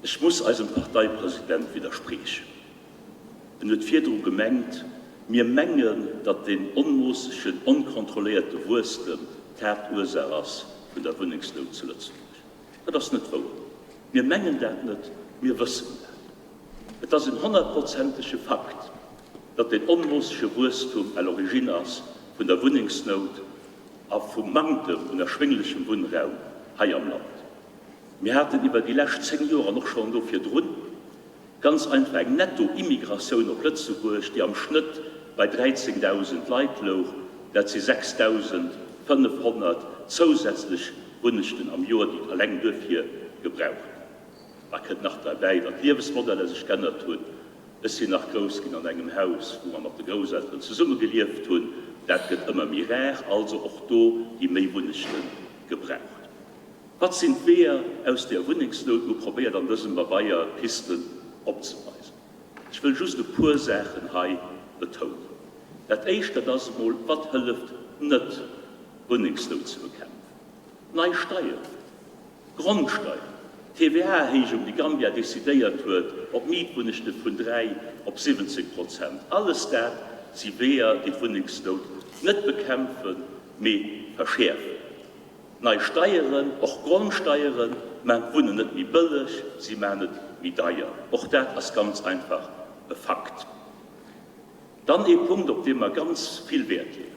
Ech muss eisem Parteipresident widderspriechen. En huet virdru gemengt, mir mengen, datt deen onmoossegen, onkontrolléierte Wuesstem d'Haaptursaach ass vun der Wunnengsnout zu Lëtzebuerg. Dat ass net wouer. Mir mengen dat net, mir wëssen dat. Et ass en honnertprozentege Fakt, datt deen onmoossege Wuesstum à l'origine ass vun der Wunnengsnout a vum Manktem un erschwénglechem Wunnraum hei am Land. Mir haten iwwer déi lescht 10 Joer an och schonn do virdrun ganz einfach eng Netto-Immigratioun op Lëtzebuerg, déi am Schnëtt bei 13.000 Leit louch. Dat si 6.500 zousätzlech Wunnechten am Joer, déi et eleng duerfir gebraucht ginn. Da kënnt nach derbäi, datt d'Liewesmodeller sech g'ännert hunn. Ech sinn nach grouss ginn an engem Haus, wou mer mat de Grousselteren zesumme gelieft hunn. Dat gëtt ëmmer méi rar, also och do gi méi Wunnechte gebraucht. Wat sinn d'Weeër aus där Wunnengsnout? Mir hu probéiert an dësem Pabeier Pisten opzeweisen. Ech wëll just e puer Saachen hei betounen. Dat éischt, dat ass emol, Wat hëlleft net, d'Wunnengsnout ze bekämpfen? Nei Steieren, d'Grondsteier, d'TVA-Erhéijung, déi Gambia decidéiert huet, op Mietwunnechte vun 3 op 17 Prozent, alles dat si Weeër, déi d'Wunnengsnout net bekämpfen, mee verschäerfen. Nei Steieren, och Grondsteieren, maan d'Wunnen net méi bëlleg, si maan et méi deier. Och dat ass ganz einfach e Fakt. Dann ee Punkt, op dee mer ganz vill Wäert leeën,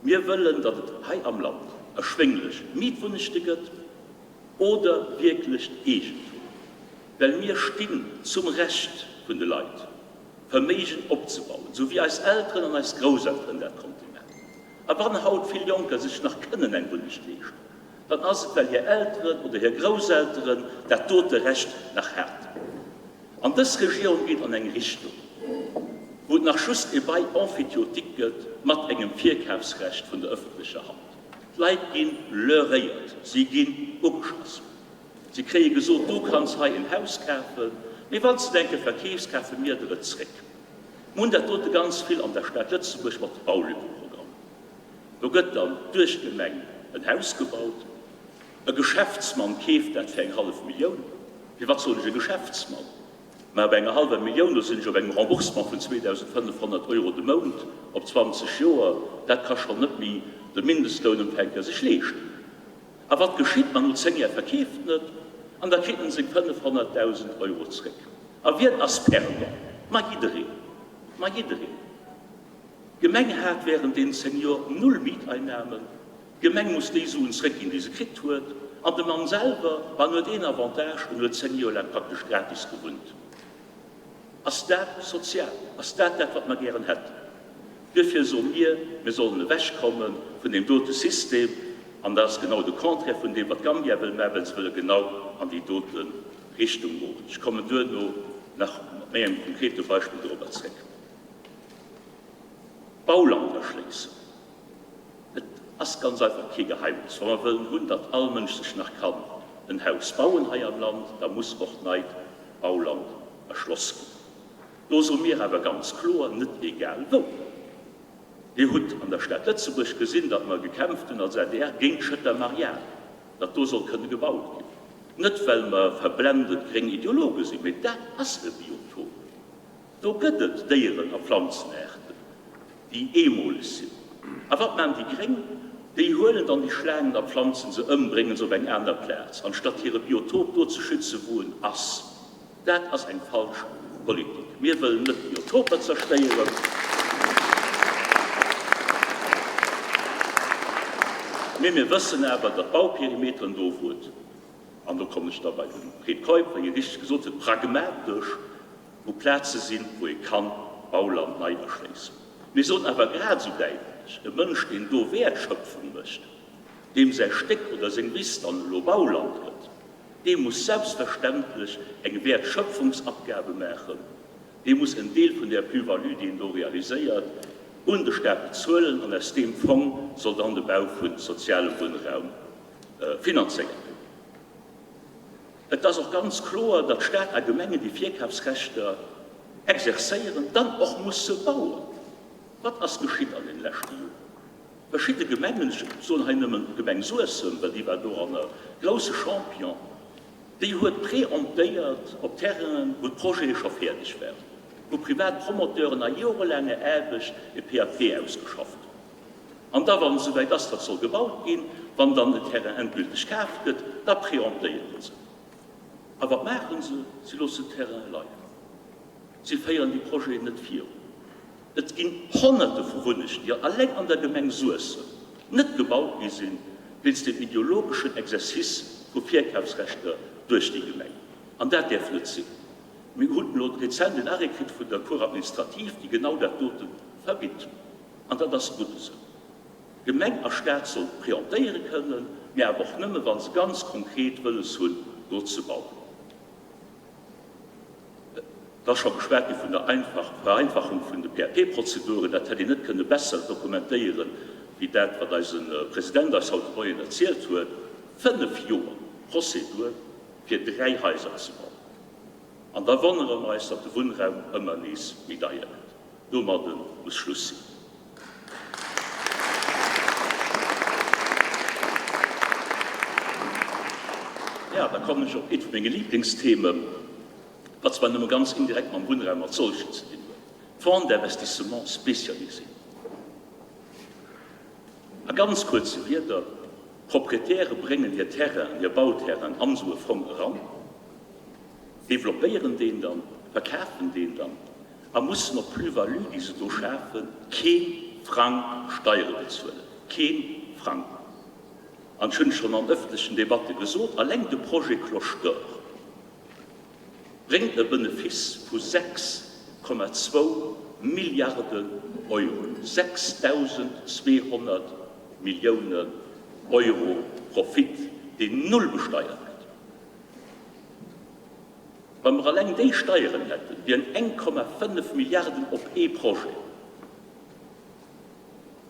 Mir wëllen, datt et hei am Land erschwénglech Mietwunnechte gëtt oder wierklecht Eegentum, well mir stinn zum Recht vun de Leit, Verméigen opzebauen, sou wéi eis Elteren an eis Grousselteren dat konnte maachen. A wann haut vill Jonker sech nach kënnen eng Wunnecht leeschten, dann ass et, well hir Elteren oder hir Grousselteren dat dote Recht nach haten. An dës Regierung geet an eng Richtung, wou et nach just e Bail emphytéotique gëtt mat engem Virkafsrecht vun der öffentlecher Hand. D'Leit gi leurréiert, si ginn ugeschoss. Si kréie gesot, du kanns hei en Haus kafen, mee wann s de et eng Kéier verkeefs, kafe mir der et zréck. Mir hunn dat dote ganz vill an der Stad Lëtzebuerg mat de Baulückeprogrammen. Do gëtt dann duerch d'Gemeng en Haus gebaut, e Geschäftsmann keeft dat fir eng hallef Millioun. Firwat soen ech e Geschäftsmann? Mä op enger hallwer Millioun, do sinn ech op engem Remboursement vun 2.500 Euro de Mount op 20 Joer. Dat ka schonn net méi de Mindestlounempfänker sech leeschten. A wat geschitt? Ma no 10 Jar verkeeft en et an da kritt en seng 500.000 Euro zréck. A wien ass Perdant? Ma jiddereen! Ma jiddereen! D'Gemeng hat während deenen 10 Joer null Mieteinnahmen. D'Gemeng muss déi Suen zréckginn, déi se kritt huet. An de Mann selwer, ma en huet een Avantage, en huet 10 Joer laang praktesch gratis gewunnt. Ass dat sozial? Ass dat dat, wat mer gären hätten? Duerfir soe mir, mir sollen ewechkomme vun deem dote System. An dat ass genau de Contraire vun deem, wat Gambia wëll maachen, well se wëlle genau an déi dote Richtung goen. Ech kommen duerno nach mat méi engem konkrete Beispill dorobber zréck. Bauland erschléissen. Et ass ganz einfach kee Geheimnis, wa mer wëllen hunn, datt all Mënsch sech nach kann en Haus bauen hei am Land, da muss och neit Bauland erschloss ginn. Do soe mir awer ganz kloer, net egal wou. Dir hutt an der Stad Lëtzebuerg gesinn, datt mer gekämpft hunn als adr géint d'Schëtter Marianne, datt do soll kënne gebaut ginn. Net well mer verblendet gréng Ideologe sinn, mee dat ass e Biotop. Do gëtt et Déieren a Planzenaarten, déi eemoleg sinn. A wat maachen déi Gréng? Déi huelen dann déi Schlaangen a pflanzen se ëm, bréngen se op eng aner Plaz, anstatt hire Biotop do ze schützen, wou en ass. Dat ass eng falsch Politik. Mir wëllen net d'Biotoper zerstéieren. Mee mir wëssen awer, datt d'Bauperimeteren do, wou et, an do kommen ech da bei de Fred Keup, wéi e richteg gesot huet, pragmatesch, wou Plaze sinn, wou ee kann Bauland nei erschléissen. Mir soen awer grad esou däitlech, E Mënsch, deen do Wäertschöpfung mécht, deem säi Stéck oder seng Wiss dann elo Bauland gëtt, dee muss selbstverständlech eng Wäertschöpfungsabgabe maachen, dee muss en Deel vun där Plus-value, déi en do realiséiert, un de Stat bezuelen an aus deem Fong soll dann de Bau vu sozialem Wunnraum finanzéiert ginn. Et ass och ganz kloer, datt Stat a Gemengen déi Virkafsrechter exerzéieren, dann och musse bauen. Wat ass geschitt an deene leschte Joren? Verschidde Gemengen, ech soen hei nëmmen d'Gemeng Suessem, well déi war doranner grousse Champion. Déi huet préemptéiert op Terrainen, wou d'Projete scho fäerdeg waren, wou privat Promoteuren a jorelaanger Aarbecht e PAP ausgeschafft hunn. An da, wann et esouwäit ass, datt soll gebaut ginn, wann dann den Terrain endgülteg kaaft gëtt, da préemptéiere se. A wat maache se? Si loossen d'Terraine leien. Si féieren déi Projeten net virun. Et ginn Honnerte vu Wunnegen, déi alleng an der Gemeng Suessem net gebaut gi sinn, wéinst dem ideologeschen Exercice vu Virkafsrechter duerch déi Gemeng. An dat däerf net sinn. Mir hunn elo rezent en Arrêt kritt vun der Cour administrative, déi genau dat dote verbitt. An dat ass gutt esou. Gemeng a Staat soll préemptéiere kënnen, mä awer och nëmme wa se ganz konkret wëlles hunn, do ze bauen. Et ass scho geschwat gi vun der Vereinfachung vun de PAP-Prozeduren. Dat hätt een net kënne besser dokumentéieren, wéi dat, wat eise President eis haut de Moien erzielt huet, 5 Joer Prozedur, fir 3 Haiser ze bauen. An da wonnere mer eis, datt de Wunnraum ëmmer nees méi deier gëtt. Domadde muss Schluss sinn. Ja, da kommen ech op eent vu menge Lieblingsthemen, wat zwar nëmme ganz indirekt mam Wunnraum als solchen ze dinn huet, Fonds d'investissement spécialisé. A ganz kuerze Wierder, D'Proprietäre bréngen hir Terrainen, hir Bauterrainen an esou e Fong eran, developpéieren deen dann, verkafen deen dann a mussen op d'Plus-value, déi se do schafen, kee Frang Steiere bezuelen. Kee Frang! An ech hunn et schonn an ëffentlechen Debatte gesot, Alleng de Projet Cloche d'Or bréngt e Benefiss vu 6,2 Milliarden Euro, 6.200 Milliounen Euro Profit, deen null besteiert gëtt. Wa mer alleng déi Steieren hätten, wieren 1,5 Milliarden op ee Projet.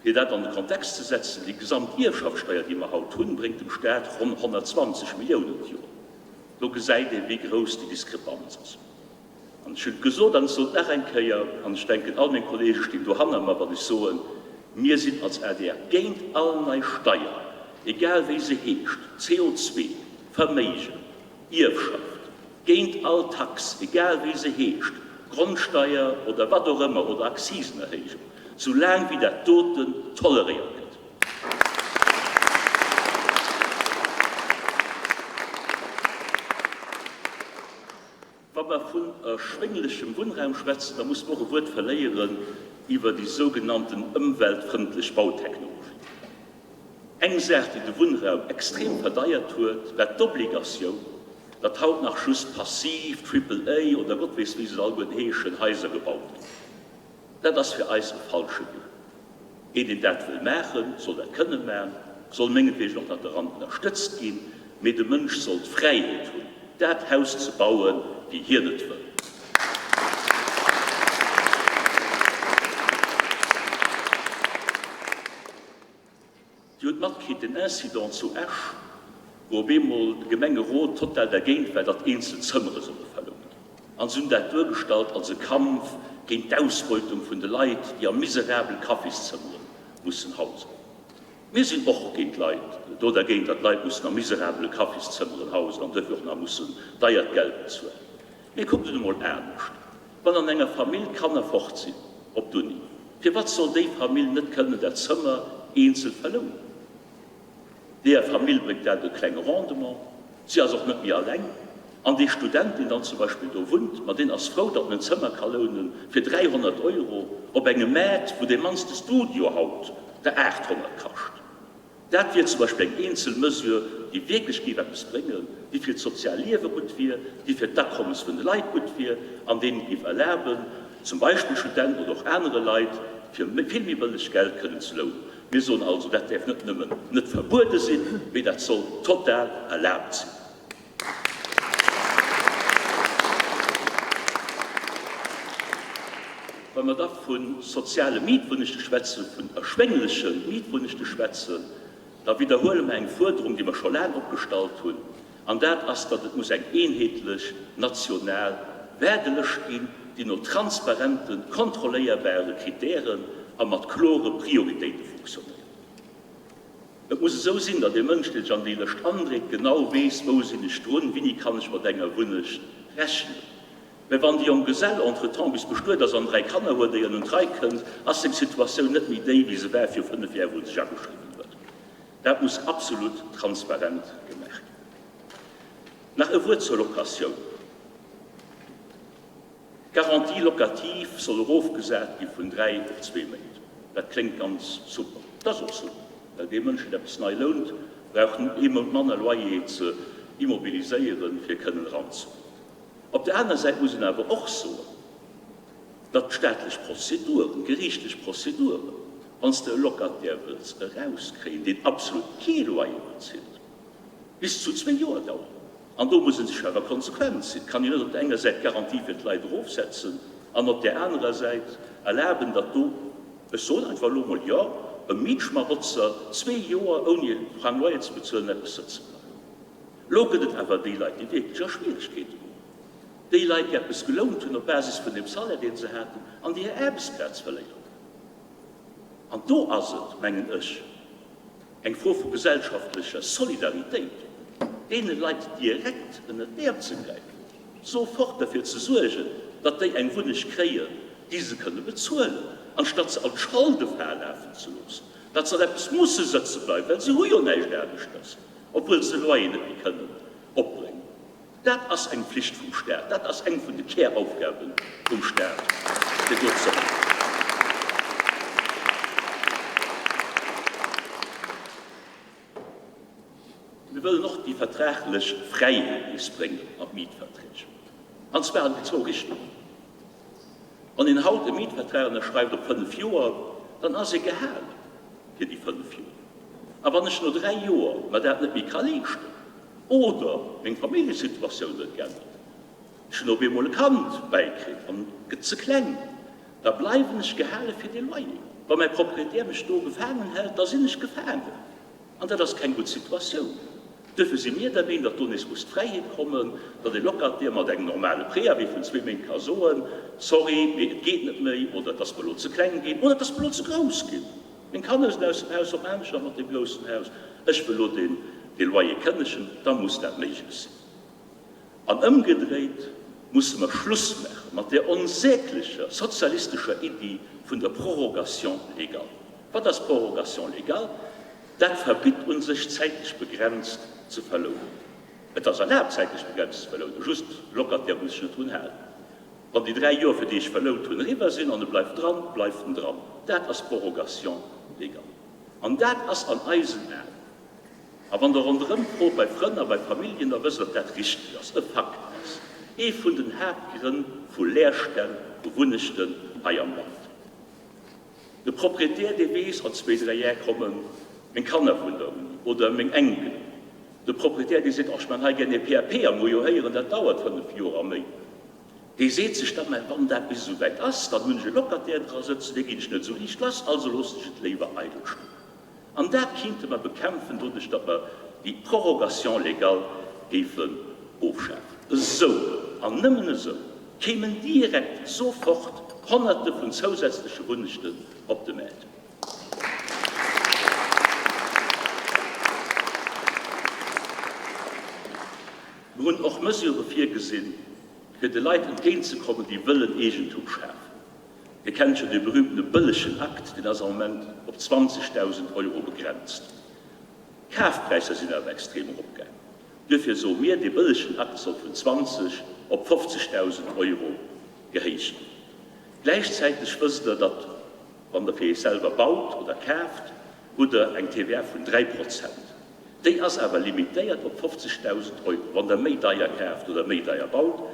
Fir dat an de Kontext ze setzen, Déi gesamt Ierfschaftssteier, déi mer haut hunn, bréngt dem Staat ronn 120 Milliounen d'Joer. Do gesäit ee wéi grouss déi Diskrepanz ass. An ech hunn et gesot an ech soen et nach eng Kéier, an ech denken all meng Kollege stinn do hanner mer, wann ech soen, Mir sinn als adr géint all nei Steier, egal wéi se heescht, CO2, Verméigen, Ierfschaft, géint all Tax, egal wéi se heescht, Grondsteier oder wat och ëmmer, oder Akzisenerhéijung, soulaang wéi dat doten toleréiert gëtt. Wa mer vun erschwénglechem Wunnraum schwätzen, da musse mer och e Wuert verléieren iwwer déi sougenannten ëmweltfrëndlech Bautechnologie. Eng Saach, déi de Wunnraum extrem verdeiert huet, war d'Obligatioun, datt haut nach just passiv, Triple A oder Gott weess wéi se alleguerten heeschen, Haiser gebaut ginn. Dat ass fir eis e falsche Wee. Een, deen dat wëll maachen, soll dat kënne maachen, soll mengetwegen och nach doran ënnerstëtzt ginn, mee de Mënsch soll d'Fräiheet hunn, dat Haus ze bauen, wéi hien et wëll. Dir hutt matkritt, den Incident zu Esch, wou op eemol de Gemengerot total dergéint war, datt eenzel Zëmmere solle verlount ginn. An se hunn dat duergestallt als e Kampf géint d'Ausbeutung vun de Leit, déi a miserabel Kaffiszëmmere mussen hausen. Mir sinn och géint d'Leit, do dergéint, datt d'Leit mussen a miserabele Kaffiszëmmeren hausen an duerfir och nach mussen deiert Geld bezuelen. Mee kuckt et emol anescht, Wann an enger Famill d'Kanner fort sinn op d'Uni, firwat soll déi Famill net kënnen dat Zëmmer eenzel verlounen? Deeër Famill bréngt dat e klenge Rendement, si ass och net méi alleng. An dee Student, deen dann zum Beispill do wunnt, ma deen ass frou, datt en en Zëmmer ka lounen fir 300 Euro op engem Maart, wou dee mannste Studio haut der 800 kascht. Dat wier zum Beispill eng eenzel Mesure, déi wierklech géif eppes bréngen, déi fir d'sozial Liewe gutt wier, déi fir d'Akommes vun de Leit gutt wier an deenen et géif erlaben, zum Beispill Studenten oder och anere Leit, fir vill méi bëlleg Geld kënnen ze lounen. Mir soen also, dat däerf net nëmmen net verbuede sinn, mee dat soll total erlaabt sinn. Wa mer da vu soziale Mietwunnechte schwätzen, vun erschwéngleche Mietwunnechte schwätzen, da widderhuele mer eng Fuerderung, déi mer scho laang opgestallt hunn, an dat ass, datt et muss eng eenheetlech national Waardelëscht ginn, déi no transparenten, kontrolléierbare Kritären a mat klore Prioritéite funktionéiert. Et muss esou sinn, datt ee Mënsch, dee sech an déi Lëscht andréit, genau weess, wou sinn ech drun, wéini kann ech mat enger Wunnecht rechnen. Mä wann de Jonggesell entretemps bis bestuet ass an 3 Kanner huet, éier en un d'Rei kënnt, ass seng Situatioun net méi déi, wéi se war viru 5 Jar, wou en sech ageschriwwen huet. Dat muss absolut transparent gemaach ginn. Nach e Wuert zur Locatioun. D'Garantie locative soll erofgesat gi vun 3 op zwee Méint. Dat kléngt ganz super. Et ass och super, well dee Mënsch, deen eppes nei lount, brauch ee Mount manner Loyer ze immobiliséieren, fir kënnen eranzekommen. Op der aner Säit muss een awer och soen, datt d'staatlech Prozeduren, d'geriichtlech Prozeduren, wann s de e Locataire wëlls erauskréien, deen absolut kee Loyer bezilt, bis zu zwéi Joer daueren. An do muss ee sech awer konsequent sinn. Et kann een net op der enger Säit d'Garantie fir d'Leit erofsetzen an op där anerer Säit erlaben, datt do, ech soen einfach elo emol, jo, e Mietschmarotzer zwee Joer ouni e Frang Loyer ze bezuelen eppes sëtze bleift. Elo gëtt et awer déi Leit, déi wierklech a Schwieregkeete geroden, déi Leit, déi eppes gelount hunn op Basis vun deem Salaire, dee se haten, an déi hir Aarbechtsplaz verléieren. An do ass et, mengen ech, eng Fro vu gesellschaftlecher Solidaritéit, deene Leit direkt ënnert d'Äerm ze gräifen, sofort derfir ze suergen, datt déi eng Wunneg kréien, déi se kënne bezuelen, anstatt se an d'Scholdefal lafen ze loossen, datt se an eppes musse sëtze bleiwen, well se hu jo näischt aneschters. Obwuel se de Loyer net méi kënnen opbréngen. Dat ass eng Flicht vum Staat, dat ass eng vun de Käraufgabe vum Staat, fir do ze hëllefen. Mir wëllen och déi vertraglech Fräiheet nees bréngen an d'Mietverträg, an zwar an déi zwou Richtungen. Wann een haut e Mietvertrag ënnerschreift op 5 Joer, dann ass ee gehale fir déi 5 Joer. A wann ech no 3 Joer mer dat net méi ka leeschten oder meng Familljesituatioun huet geännert, ech hunn op eemol e Kand bäikritt an et gëtt ze kleng, da bleiwen ech gehale fir dee Loyer. Wa mäi Proprietär mech do gefaangen hält, da sinn ech gefaangen. An dat ass keng gutt Situatioun. Duerfir si mir der Meenung, datt do nees muss d'Fräiheet kommen, datt e Locataire mat engem normale Préavis vun zwee Méint ka soen, Sorry, mee et geet net méi, oder et ass mer elo ze kleng ginn, oder et ass mer elo ze grouss ginn, meng Kanner sinn aus dem Haus, wat maachen ech nach mat deem groussen Haus, ech wëll elo deen dee Loyer kënnegen, da muss dat méiglech sinn. An ëmgedréit musse mer Schluss maache mat där onsäglecher sozialistescher Iddi vun der Prorogation légale. Wat ass Prorogation légale? Dat verbitt u sech zäitlech begrenzt ze verlounen. Et ass erlaabt zäitlech begrenzt ze verlounen, just de Locataire muss sech net drun halen. Wann déi 3 Joer fir déi ech verlount hunn eriwwer sinn an e bleift dran, bleift en dran. Dat ass Prorogation légale. An dat ass an eisen Aen, a wann Der ronderëm frot bei Frënn a bei Familljen, da wësst Der, datt dat richteg ass, e Fakt ass, ee vun den Haaptgrënn vu Leerstänn vu Wunnechten hei am Land. De Proprietär, dee weess, an zwéi, dräi Jar komme meng Kanner vun der Uni oder meng Enkelen. De Proprietär, dee seet, Och, ech man hei gär e PAP a mer hu jo héieren, dat dauert fënnf Joer a méi. Dee seet sech dann, Mä wann dat bis esou wäit ass, dann hunn ech e Locataire dra sëtzen, dee ginn ech net esou liicht lass, also loossen ech et léiwer eidel stoen. An dat kinnte mer bekämpfen doduerch, datt mer déi Prorogation légale géifen ofschafen. Esou, an nëmmen esou, kéimen direkt sofort Honnerte vun zousätzleche Wunnechten op de Maart. Mir hunn och Mesurë virgesinn, fir de Leit entgéintzekommen, déi wëllen Eegentum schafen. Dir kennt jo dee berühmtene bëllegen Akt, deen ass am Moment op 20.000 Euro begrenzt. D'Kafpräisser sinn awer extrem eropgaangen. Duerfir soe mir, dee bëllegen Akt soll vun 20 op 50.000 Euro gehéicht ginn. Gläichzäiteg wësst Der, datt, wann Der fir Iech selwer baut oder kaaft, hutt Der eng TVA vun 3 Prozent. Déi ass awer limitéiert op 50.000 Euro. Wann Der méi deier kaaft oder méi deier baut,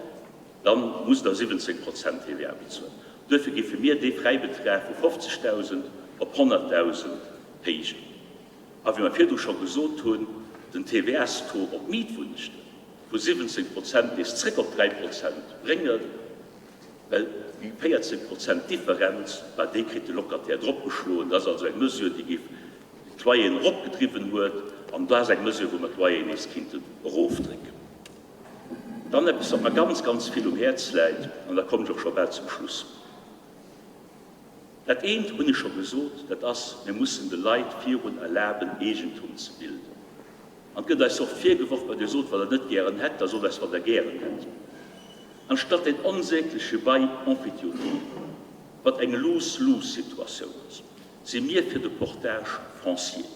Dann musst der 17 Prozent TVA bezuelen. Duerfir géife mir dee Fräibetrag vu 50.000 op 100.000 héijen. A wéi mer virdu scho gesot hunn, den TVA-s-Taux op Mietwunnechte vu 17 Prozent nees zréck op 3 Prozent bréngen, well déi 14 Prozent Differenz, bah, déi kritt de Locataire dropgeschloen. Dat ass also eng Mesure, déi géif d'Loyeren eropgedriwwen huet, an dat ass eng Mesure, wou mer d'Loyeren nees kinnten erofdrécken. Dann eppes, wat mer ganz, ganz vill um Häerz läit, an da kommen ech och scho bal zum Schluss. Dat eent hunn ech scho gesot, dat ass, Mir mussen de Leit virun erlaben, Eegentum ze bilden. An et gëtt eis oft virgeworf, Ma Dir sot, wat Der net gären hätt, da sot eis, wat Der gären hätt. Anstatt deen onsägleche Bail emphytéotique, wat eng Lose-lose-Situatioun ass, si mir fir de Portage foncier.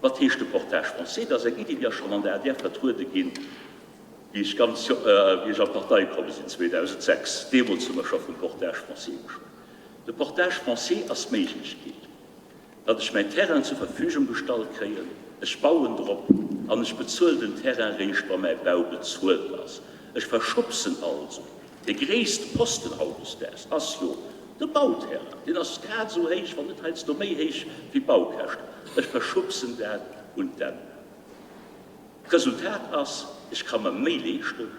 Wat heescht de Portage foncier? Dat ass eng Iddi, déi ass schonn an der adr vertruede ginn, wéi ech ganz, wéi ech an d'Partei komm sinn 2006. Deemools hu mer scho vum Portage foncier geschwat. De Portage foncier ass d'Méiglechkeet, datt ech mäin Terrain zur Verfügung gestallt kréien, ech bauen drop an ech bezuelen den Terrain réischt, wa mäi Bau bezuelt ass. Ech verschubsen also. Dee gréisste Posten hautdesdaags ass jo de Bauterrain. Deen ass grad esou héich, wann net heiansdo méi héich wéi d'Baukäschten. Ech verschubsen dat un d'Enn. D'Resultat ass, ech ka mer méi leeschten,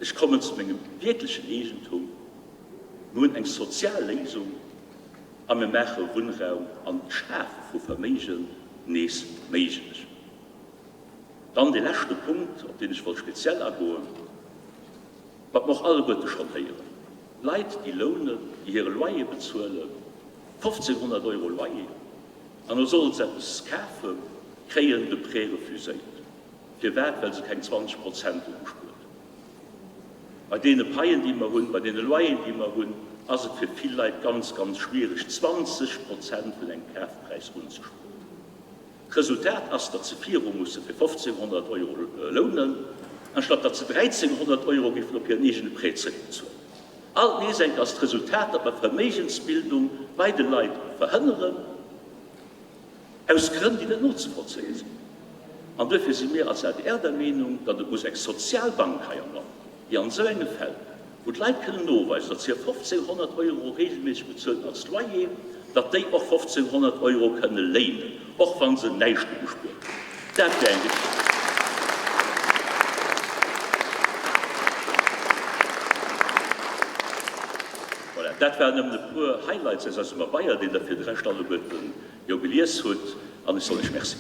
ech kommen zu mengem wierklechen Eegentum, mir hunn eng sozial Léisung a mir maache Wunnraum an d'Schafe vu Verméigen nees méiglech. Dann dee leschte Punkt, op deen ech wollt speziell agoen, wat mer och alleguerte schonn héieren, Leit, déi lounen, déi hire Loyer bezuelen, 1.500 Euro Loyer, an elo solle se eppes kafen, kréien de Prêt refuséiert. Firwat? Well se keng 20 Prozent ugespuert hunn. Bei deene Paien, déi mer hunn, bei deene Loyeren, déi mer hunn, ass et fir vill Leit ganz, ganz schwierig, 20 Prozent vun engem Kafpräis unzespueren. D'Resultat ass, datt se viru musse fir 1.500 Euro lounen, anstatt datt se 1.300 Euro géifen op hiren eegene Prêt zréckbezuelen. Alt nees enk ass d'Resultat, datt mer Verméigensbildung bei de Leit verhënneren, aus Grënn, déi net nozevollzéie sinn. An duerfir si mir als adr der Meenung, datt et muss eng sozial Bank hei am Land ginn, déi an esou enge Fäll, wou d'Leit kënnen noweisen, datt se hir 1.500 Euro regelméisseg bezuelen als Loyer, datt déi och 1.500 Euro kënne léinen, och wa se näischt ugespuert hunn. Dat wär eng Richtung. Voilà, dat waren nëmmen e puer Highlights aus eisem Pabeier, deen Der fir de Rescht alleguerten jo gelies hutt, an ech soen lech Merci.